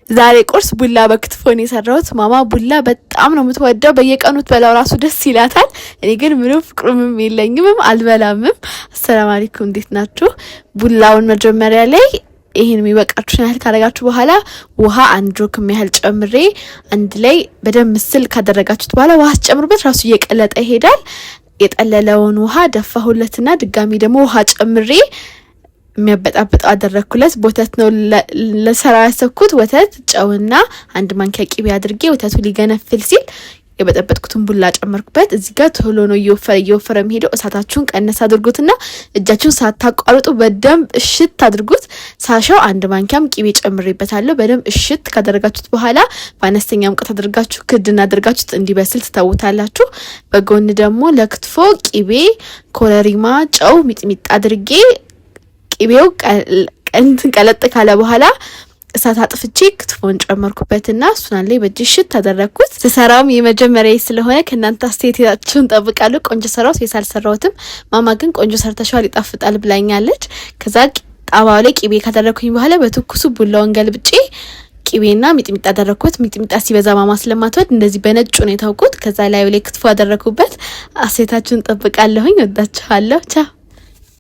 ዛሬ ቁርስ ቡላ በክትፎ ነው የሰራሁት። ማማ ቡላ በጣም ነው የምትወደው። በየቀኑ ትበላው ራሱ ደስ ይላታል። እኔ ግን ምንም ፍቅሩምም የለኝምም አልበላምም። አሰላም አለይኩም፣ እንዴት ናችሁ? ቡላውን መጀመሪያ ላይ ይሄን የሚበቃችሁን ያህል ካደረጋችሁ በኋላ ውሃ አንድ ጆክ ያህል ጨምሬ አንድ ላይ በደንብ ምስል ካደረጋችሁት በኋላ ውሃ ስጨምሩበት ራሱ እየቀለጠ ይሄዳል። የጠለለውን ውሃ ደፋሁለትና ድጋሚ ደግሞ ውሃ ጨምሬ የሚያበጣብጠው አደረግኩለት። ወተት ነው ለሰራ ያሰብኩት። ወተት፣ ጨውና አንድ ማንኪያ ቂቤ አድርጌ ወተቱ ሊገነፍል ሲል የበጠበጥኩትን ቡላ ጨመርኩበት። እዚህ ጋር ቶሎ ነው እየወፈረ እየወፈረ የሚሄደው። እሳታችሁን ቀነስ አድርጉትና እጃችሁን ሳታቋርጡ በደንብ እሽት አድርጉት። ሳሻው አንድ ማንኪያም ቂቤ ጨምሬበታለሁ። በደንብ እሽት ካደረጋችሁት በኋላ በአነስተኛ ሙቀት አድርጋችሁ ክድን አድርጋችሁት እንዲበስል ትተውታላችሁ። በጎን ደግሞ ለክትፎ ቂቤ፣ ኮረሪማ፣ ጨው፣ ሚጥሚጣ አድርጌ ቅቤው እንትን ቀለጥ ካለ በኋላ እሳት አጥፍቼ ክትፎን ጨመርኩበትና እሱን ላይ በእጅ ሽት አደረግኩት። ስሰራውም የመጀመሪያ ስለሆነ ከእናንተ አስተያየታችሁን ጠብቃለሁ። ቆንጆ ሰራሁት ወይስ አልሰራሁትም? ማማ ግን ቆንጆ ሰርተሻል ይጣፍጣል ብላኛለች። ከዛ ጣባው ላይ ቅቤ ካደረግኩኝ በኋላ በትኩሱ ቡላውን ገልብጬ ቅቤና ሚጥሚጣ አደረግኩት። ሚጥሚጣ ሲበዛ ማማ ስለማትወድ እንደዚህ በነጩ ነው የተውኩት። ከዛ ላይ ክትፎ አደረግኩበት። አስተያየታችሁን ጠብቃለሁኝ። ወዳችኋለሁ። ቻው።